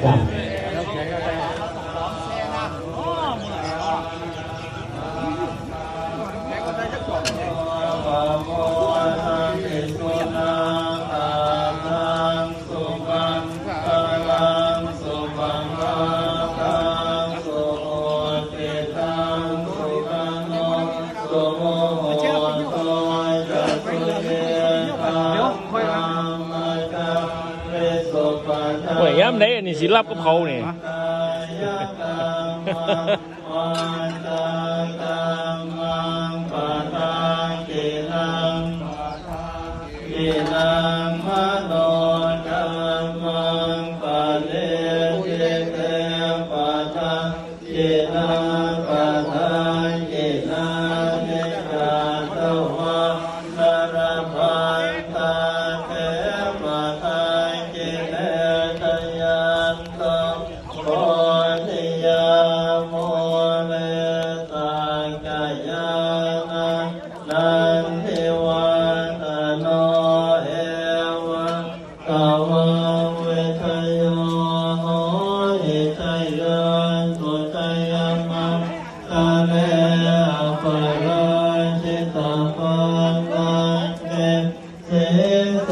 ໂອ້ຍ ຍາມໃດອັນນີ້ຊິລັບກັບເຂົານີ້? ວາຈາກຳມັງປະທັງກິນັງ ປະທັງກິນນັງ ມະໂນກຳມັງປະນິດທິເຕ ປະທັງກິນນັງ ປະທັງກິນານິ ກາຕະວານະລະພັນທະເຕ ປະທັງກິເລສະຍັນ ໂພທິຍາ ມູເລ ສັກກະຍານັນ ນັນທິວັດທະໂນ ເອວັງ ຕະວັງ ວິທະໂຍ ໂຫຕິ ຊະຍານຕຸ ຊະຍະມັງຄະເລ ອະປະລາຈິຕະປັນລັງ ນິ ສີເສ